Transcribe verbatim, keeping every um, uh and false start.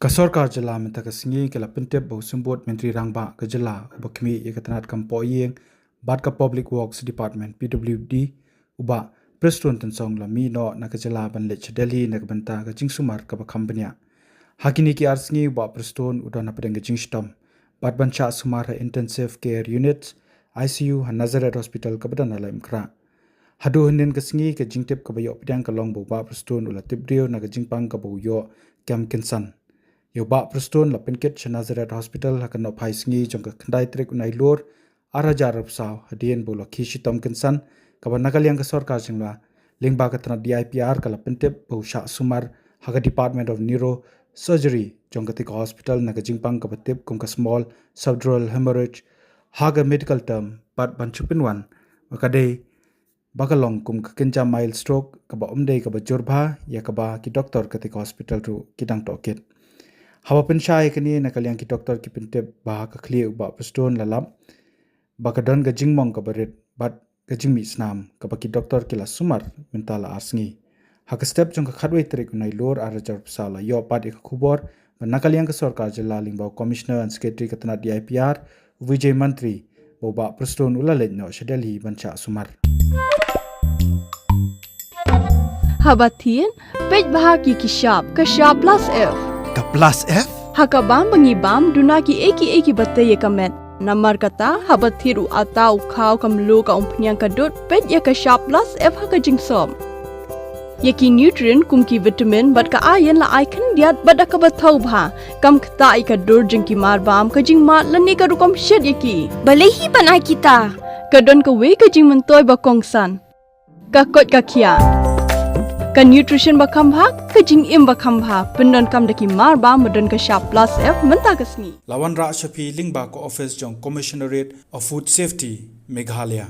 Ka sorkar jylla mynta ka sngi ka la pyntip ba u Symbud Myntri Rangbah ka jylla uba khmih ïa ka tnad kam poh ïing bad ka Public Works Department, P W D, u Bah Prestone Tynsong la mih noh na ka jylla ban leit sha Delhi na ka bynta ka jingsumar kaba kham bniah. Ha kine ki ar sngi u Bah Prestone u don hapdeng ka jingshitom bad ban shah sumar ha Intensive Care Unit, I C U, ha Nazareth Hospital kaba don ha Laitumkhrah. Haduh hynnin ka sngi ka jingtip kaba ïoh pdiang ka long ba u Bah Prestone u la tip briew na ka jingpang kaba u ïoh kam kynsan. Ïa u Bah Prestone la pynkit sha Nazareth Hospital ha ka nohphai sngi jong ka khyndai tarik u Nailur ar hajar arphew saw hadien ba u la khie shitom kynsan, kaba na ka liang ka sorkar jylla lyngba ka tnad D I P R ka la pyntip ba u shah sumar ha ka Department of Neurosurgery jong katei ka hospital na ka jingpang kaba tip kum ka small subdural hemorrhage ha ka medical term, bad ban shu pynwan ba ka dei ba ka long kum ka kynja mild stroke kaba ym dei kaba jur bha ïa kaba ki doktor katei ka hospital ruh ki dang tohkit. Haba pynshai ïa kane, na ka liang ki doktor ki pyntip ba ha ka khlieh u Bah Prestone la lap ba ka don ka jingmong kaba rit bad ka jingmih snam kaba ki doktor ki la sumar mynta la ar sngi. Ha ka step jong ka khatwei tarik u Nailur ar hajar arphew saw la ïoh pat ïa ka khubor ba na ka liang ka sorkar jylla lyngba u Commissioner and Secretary ka tnad D I P R, u Vijay Mantri, ba u Bah Prestone u la leit noh sha Delhi ban shah sumar. Haba thied, peit bha ïa ki shap, ka shap plus F. Ka plus F? Ha ka bam ba ngi bam, duna kiei kiei kiba tei ïa ka met. Namar kata, haba thied u atta, u khaw, ka mluh, ka umphniang, ka dud, peit ïa ka shap plus F ha ka jingsop. Ïa ki nutrient kum ki vitamin bad ka iron la ai khyndiat bad da kaba thaw bha. Kam ktah ïa ka dur jong ki mar bam, ka jingmad lane ka rukom shet ïa ki. Balei hi ban ai kita? Ka don kawei ka jingmyntoi ba kongsan. Ka koit ka khiah. Ka nutrition ba kham bha, ka jingim ba kham bha, pyndonkam da ki mar bam ba don ka shap plus F mynta ka sngi. La wanrah sha phi lyngba ka office jong Commissionerate of Food Safety, Meghalaya.